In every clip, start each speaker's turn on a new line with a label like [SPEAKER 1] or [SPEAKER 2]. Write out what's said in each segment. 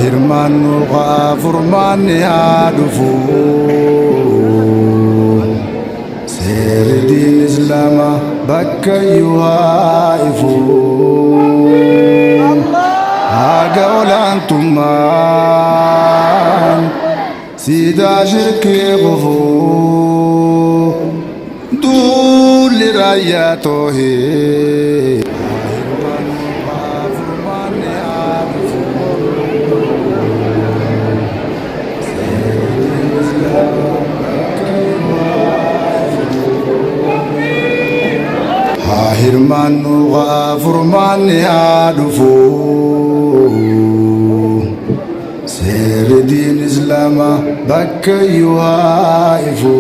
[SPEAKER 1] Hirmaannu haa furmaanni haa dhufu. Seerri diin Islaamaa bakka iyyuu haa ifu. Haga olaantummaan siidaa shirkii kufu. Duulli raayyaa toohee. Haa hirmaannu haa furmaanni haa dhufu. Seerri diin Islaamaa bakka iyyuu haa ifu.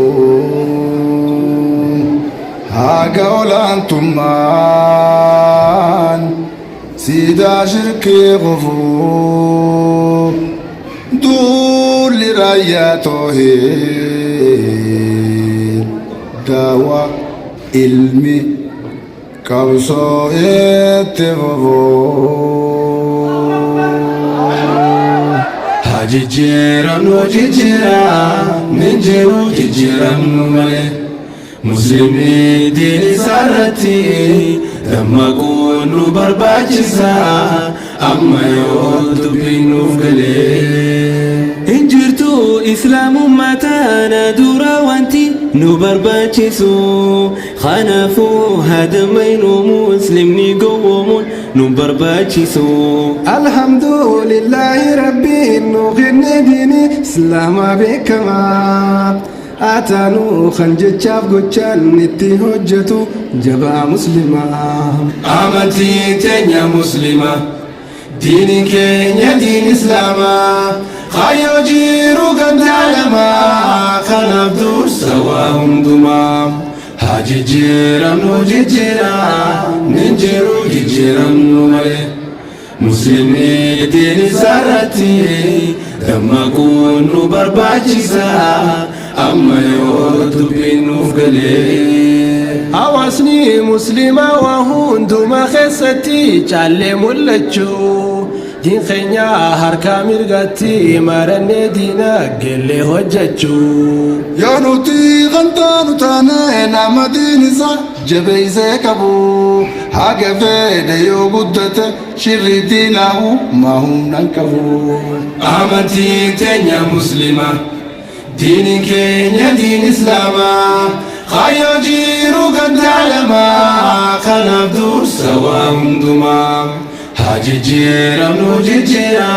[SPEAKER 1] Haga olaantummaan siidaa shirkii kufu. Duulli raayyaa toohee daawaa ilmi qabsoo itti fufu.
[SPEAKER 2] Haa jijjiiramnu jijjiira nin jiru jijjiiramnu malee. Muslimni diin isaarratti dammaquun nu barbaachisa amma yoo dubbiin nuuf galee.
[SPEAKER 3] Hin jirtu Islaamummaa taana dura wanti nu barbaachisu. Kanaafuu hadamaynu muslimni gowwoomuun nu barbaachisu.
[SPEAKER 4] Alhamdulillahi Rabbiin nu kenne diini Islaamaa beekamaa. Ataanuu kan jechaaf gochaan itti hojjetu jabaa muslimaa.
[SPEAKER 2] Amantiin teenya muslima, diiniin keenya diin Islaamaa, kaayyoo jiru gamtaa lamaa, kanaaf dursa waa hundumaa. Haa jijjiiramnu jijjiira, nin jiru jijjiiramnu malee. Muslimni diin isaarratti dammaquun nu barbaachisa amma yoo dubbiin nuuf galee.
[SPEAKER 3] Hawaasni musliimaa waa hundumaa keessatti caallee mul'achuu. Diin keenya harkaa mirgatti marannee diinagdeellee hojjechuu.
[SPEAKER 1] Yoo nuti kan taanu taane nama diin isaa jabeessee qabu. Haga fedhe yoo guddate shirri diinaahu maa humna hin qabu.
[SPEAKER 2] Amantiin teenya muslima, diiniin keenya diin Islaamaa, kaayyoo jiru gamtaa lamaa, kanaaf dursa waa hundumaa. Haa jijjiiramnu jijjiira,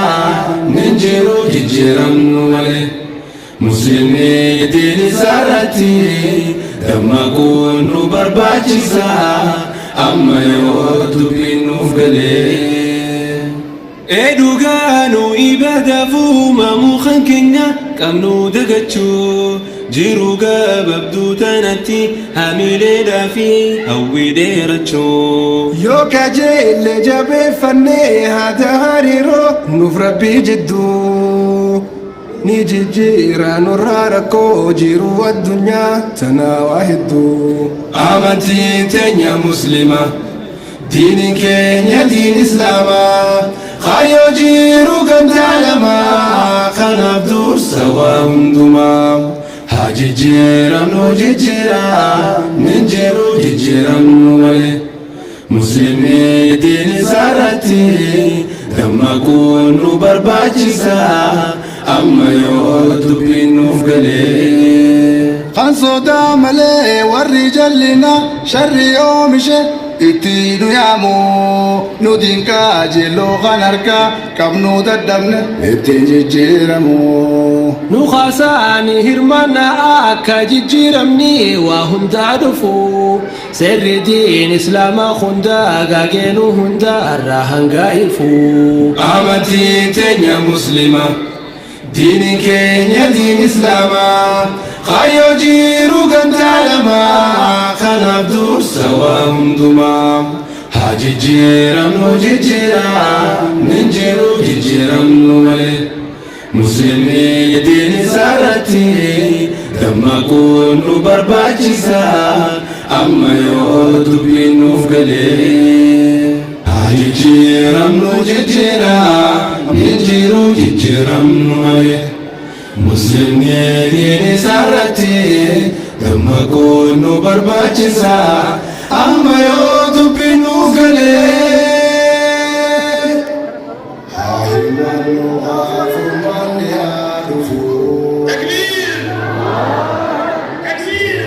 [SPEAKER 2] nin jiru jijjiiramnu malee. Muslimni diin isaarratti dammaquun nu barbaachisa amma yoo dubbiin nuuf galee.
[SPEAKER 3] Ee dhugaanu ibaadaaf uumamuu kan keenya qabnu dagachuu. Jiru gabaabduu tanatti hamileedhaa fi hawwii dheerachuu.
[SPEAKER 4] Yoo kajeelle jabeeffannee haada hariiroo nuuf Rabbii jidduu. Ni jijjiira nurraa rakkoo jiru addunyaa tanaa waa hedduu.
[SPEAKER 2] Amantiin teenya muslima, diiniin keenya diin Islaamaa, kaayyoo jiru gamtaa lamaa, kanaaf dursa waa hundumaa. Haa jijjiiramnu jijjiira, nin jiru jijjiiramnu malee. Muslimni diin isaarratti dammaquun nu barbaachisa amma yoo dubbiin nuuf galee.
[SPEAKER 1] Kan sodaa malee warri jallina sharri oomishe itti nu yaamu. Nutiin qajeeloo kan harkaa qabnu dadhabne ittiin jijjiiramu.
[SPEAKER 3] Nu kaasaani hirmaannaa akka jijjiiramni waa hundaa dhufu. Seerri diin Islaamaa hundaa gaageenu hundaa irraa hanga ifu.
[SPEAKER 2] Amantiin teenya muslima, diiniin keenya diin Islaamaa, kaayyoo jiru gamtaa lamaa, kanaaf dursa waa hundumaa. Haa jijjiiramnu jijjiira, nin jiru jijjiiramnu malee. Muslimni diin isaarratti dammaquun nu barbaachisa amma yoo dubbiin nuuf galee. Haa jijjiiramnu jijjiira, nin jiru jijjiiramnu. Jijjiiramnu malee. Muslimni diin isaarratti dammaquun nu barbaachisa. Amma yoo dubbiin nu galee.
[SPEAKER 1] Haa himannu, haa furmaanni haa dhufu.